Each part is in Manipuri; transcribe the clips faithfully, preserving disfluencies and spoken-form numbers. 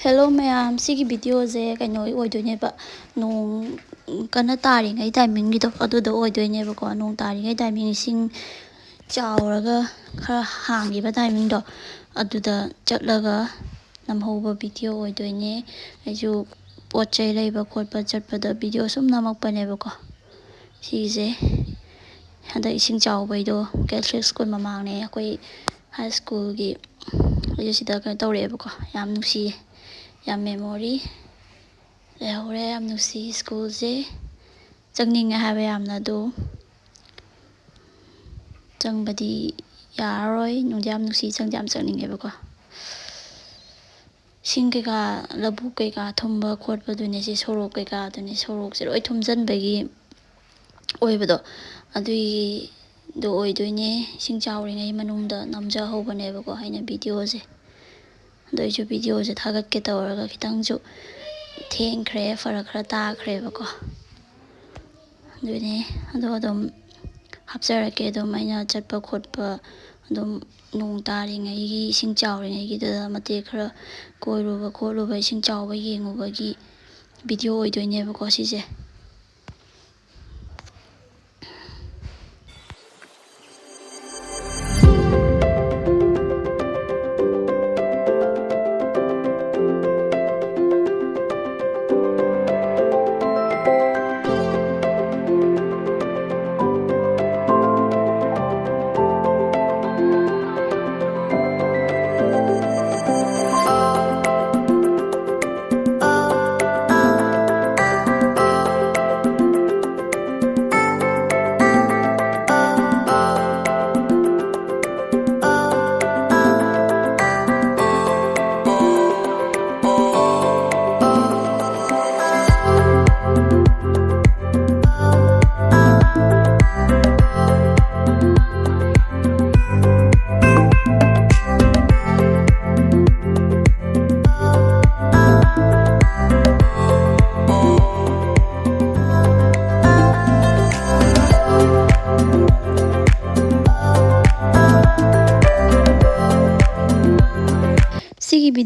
ꯍꯦꯜꯂꯣ ꯃꯌꯥꯝ, ꯁꯤꯒꯤ ꯚꯤꯗꯤꯑꯣꯁꯦ ꯀꯩꯅꯣ ꯑꯣꯏꯗꯣꯏꯅꯦꯕ, ꯅꯣꯡ ꯀꯟꯅ ꯇꯥꯔꯤꯉꯩ ꯇꯥꯏꯃꯤꯡꯒꯤꯗꯣ ꯑꯗꯨꯗ ꯑꯣꯏꯗꯣꯏꯅꯦꯕꯀꯣ꯫ ꯅꯣꯡ ꯇꯥꯔꯤꯉꯩ ꯇꯥꯏꯃꯤꯡ, ꯏꯁꯤꯡ ꯆꯥꯎꯔꯒ ꯈꯔ ꯍꯥꯡꯈꯤꯕ ꯇꯥꯏꯃꯤꯡꯗꯣ, ꯑꯗꯨꯗ ꯆꯠꯂꯒ ꯅꯝꯍꯧꯕ ꯚꯤꯗꯤꯑꯣ ꯑꯣꯏꯗꯣꯏꯅꯦ꯫ ꯑꯩꯁꯨ ꯄꯣꯠ ꯆꯩ ꯂꯩꯕ ꯈꯣꯠꯄ ꯆꯠꯄꯗ ꯚꯤꯗꯤꯑꯣ ꯁꯨꯝ ꯅꯝꯃꯛꯄꯅꯦꯕꯀꯣ꯫ ꯁꯤꯒꯤꯁꯦ ꯍꯟꯗꯛ ꯏꯁꯤꯡ ꯆꯥꯎꯕꯩꯗꯣ, ꯀꯦꯊꯂꯤꯛ ꯁ꯭ꯀꯨꯜ ꯃꯃꯥꯡꯅꯦ, ꯑꯩꯈꯣꯏ ꯍꯥꯏ ꯁ꯭ꯀꯨꯜꯒꯤ꯫ ꯑꯩꯁꯨ ꯁꯤꯗ ꯀꯩꯅꯣ ꯇꯧꯔꯛꯑꯦꯕꯀꯣ꯫ ꯌꯥꯝ ꯅꯨꯡꯁꯤꯌꯦ, ꯌꯥꯝ ꯃꯦꯃꯣꯔꯤ ꯂꯩꯍꯧꯔꯦ꯫ ꯌꯥꯝ ꯅꯨꯡꯁꯤ ꯁ꯭ꯀꯨꯜꯁꯦ꯫ ꯆꯪꯅꯤꯡꯉꯦ ꯍꯥꯏꯕ ꯌꯥꯝꯅ, ꯑꯗꯣ ꯆꯪꯕꯗꯤ ꯌꯥꯔꯔꯣꯏ꯫ ꯅꯨꯡꯗꯤ ꯌꯥꯝ ꯅꯨꯡꯁꯤ, ꯆꯪꯗꯤ ꯌꯥꯝ ꯆꯪꯅꯤꯡꯉꯦꯕꯀꯣ꯫ ꯏꯁꯤꯡ ꯀꯩꯀꯥ, ꯂꯧꯕꯨꯛ ꯀꯩꯀꯥ ꯊꯨꯝꯕ ꯈꯣꯠꯄꯗꯨꯅꯦ ꯁꯤ, ꯁꯣꯔꯣꯛ ꯀꯩꯀꯥꯗꯨꯅꯦ꯫ ꯁꯣꯔꯣꯛꯁꯦ ꯂꯣꯏ ꯊꯨꯝꯖꯤꯟꯕꯒꯤ ꯑꯣꯏꯕꯗꯣ, ꯑꯗꯨꯒꯤꯗꯣ ꯑꯣꯏꯗꯣꯏꯅꯦ꯫ ꯏꯁꯤꯡ ꯆꯥꯎꯔꯤꯉꯩ ꯃꯅꯨꯡꯗ ꯅꯝꯖꯍꯧꯕꯅꯦꯕꯀꯣ ꯑꯩꯅ ꯚꯤꯗꯤꯑꯣꯁꯦ꯫ ꯑꯗꯣ ꯑꯩꯁꯨ ꯚꯤꯗꯤꯑꯣꯁꯦ ꯊꯥꯒꯠꯀꯦ ꯇꯧꯔꯒ ꯈꯤꯇꯪꯁꯨ ꯊꯦꯡꯈ꯭ꯔꯦ, ꯐꯔꯛ ꯈꯔ ꯇꯥꯈ꯭ꯔꯦꯕꯀꯣ꯫ ꯑꯗꯨꯅꯦ, ꯑꯗꯣ ꯑꯗꯨꯝ ꯍꯥꯞꯆꯔꯛꯀꯦ꯫ ꯑꯗꯨꯝ ꯑꯩꯅ ꯆꯠꯄ ꯈꯣꯠꯄ, ꯑꯗꯨꯝ ꯅꯣꯡ ꯇꯥꯔꯤꯉꯩꯒꯤ, ꯏꯁꯤꯡ ꯆꯥꯎꯔꯤꯉꯩꯒꯤꯗꯨꯗ ꯃꯇꯦꯛ ꯈꯔ ꯀꯣꯏꯔꯨꯕ ꯈꯣꯠꯂꯨꯕ, ꯏꯁꯤꯡ ꯆꯥꯎꯕ ꯌꯦꯡꯉꯨꯕꯒꯤ ꯚꯤꯗꯤꯑꯣ ꯑꯣꯏꯗꯣꯏꯅꯦꯕꯀꯣ ꯁꯤꯁꯦ꯫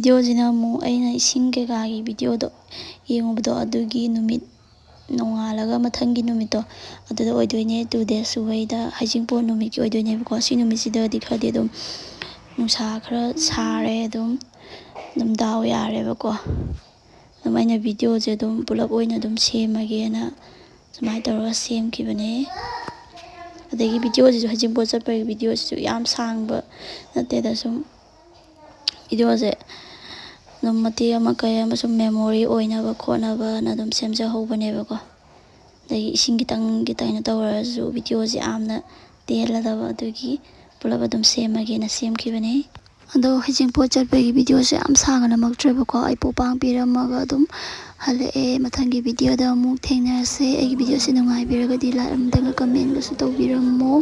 ꯚꯤꯗꯤꯑꯣꯁꯤꯅ ꯑꯃꯨꯛ ꯑꯩꯅ ꯏꯁꯤꯡ ꯀꯩꯀꯥꯒꯤ ꯚꯤꯗꯤꯑꯣꯗꯣ ꯌꯦꯡꯉꯨꯕꯗꯣ ꯑꯗꯨꯒꯤ ꯅꯨꯃꯤꯠ ꯅꯣꯡꯉꯥꯜꯂꯒ ꯃꯊꯪꯒꯤ ꯅꯨꯃꯤꯠꯇꯣ ꯑꯗꯨꯗ ꯑꯣꯏꯗꯣꯏꯅꯦ, two days ꯁꯨꯕꯩꯗ ꯍꯩꯖꯤꯡꯄꯣꯠ ꯅꯨꯃꯤꯠꯀꯤ ꯑꯣꯏꯗꯣꯏꯅꯦꯕꯀꯣ꯫ ꯁꯤ ꯅꯨꯃꯤꯠꯁꯤꯗꯗꯤ ꯈꯔꯗꯤ ꯑꯗꯨꯝ ꯅꯨꯡꯁꯥ ꯈꯔ ꯁꯥꯔꯦ, ꯑꯗꯨꯝ ꯑꯗꯨꯝ ꯗꯥꯎ ꯌꯥꯔꯦꯕꯀꯣ꯫ ꯑꯗꯨꯝ ꯑꯩꯅ ꯚꯤꯗꯤꯑꯣꯁꯦ ꯑꯗꯨꯝ ꯄꯨꯂꯞ ꯑꯣꯏꯅ ꯑꯗꯨꯝ ꯁꯦꯝꯃꯒꯦꯅ ꯁꯨꯃꯥꯏꯅ ꯇꯧꯔꯒ ꯁꯦꯝꯈꯤꯕꯅꯦ꯫ ꯑꯗꯒꯤ ꯚꯤꯗꯤꯑꯣꯁꯤꯁꯨ, ꯍꯩꯖꯤꯡꯄꯣꯠ ꯆꯠꯄꯒꯤ ꯚꯤꯗꯤꯑꯣꯁꯤꯁꯨ ꯌꯥꯝ ꯁꯥꯡꯕ ꯅꯠꯇꯦꯗ, ꯁꯨꯝ ꯚꯤꯗꯤꯑꯣꯁꯦ ꯑꯗꯨꯝ ꯃꯇꯦꯛ ꯑꯃ ꯀꯩ ꯑꯃ ꯁꯨꯝ memory ꯑꯣꯏꯅꯕ ꯈꯣꯠꯅꯕꯅ ꯑꯗꯨꯝ ꯁꯦꯝꯖꯍꯧꯕꯅꯦꯕꯀꯣ꯫ ꯑꯗꯒꯤ ꯏꯁꯤꯡ ꯈꯤꯇꯪ ꯈꯤꯇꯪ ꯇꯧꯔꯁꯨ ꯚꯤꯗꯤꯑꯣꯁꯦ ꯌꯥꯝꯅ ꯇꯦꯜꯂꯗꯕ, ꯑꯗꯨꯒꯤ ꯄꯨꯂꯞ ꯑꯗꯨꯝ ꯁꯦꯝꯃꯒꯦꯅ ꯁꯦꯝꯈꯤꯕꯅꯦ꯫ ꯑꯗꯣ ꯍꯩꯖꯤꯡꯄꯣꯠ ꯆꯠꯄꯒꯤ ꯚꯤꯗꯤꯑꯣꯁꯦ ꯌꯥꯝ ꯁꯥꯡꯅ ꯅꯝꯃꯛꯇ꯭ꯔꯦꯕꯀꯣ, ꯑꯩ ꯄꯣꯠ ꯄꯥꯡ ꯄꯤꯔꯝꯃꯒ ꯑꯗꯨꯝ ꯍꯜꯂꯛꯑꯦ꯫ ꯃꯊꯪꯒꯤ ꯚꯤꯗꯤꯑꯣꯗ ꯑꯃꯨꯛ ꯊꯦꯡꯅꯔꯁꯦ꯫ ꯑꯩꯒꯤ ꯚꯤꯗꯤꯑꯣꯁꯦ ꯅꯨꯡꯉꯥꯏꯕꯤꯔꯒꯗꯤ like ꯑꯃꯇꯪꯒ comment ꯒꯁꯨ ꯇꯧꯕꯤꯔꯝꯃꯣ꯫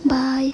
Bye꯫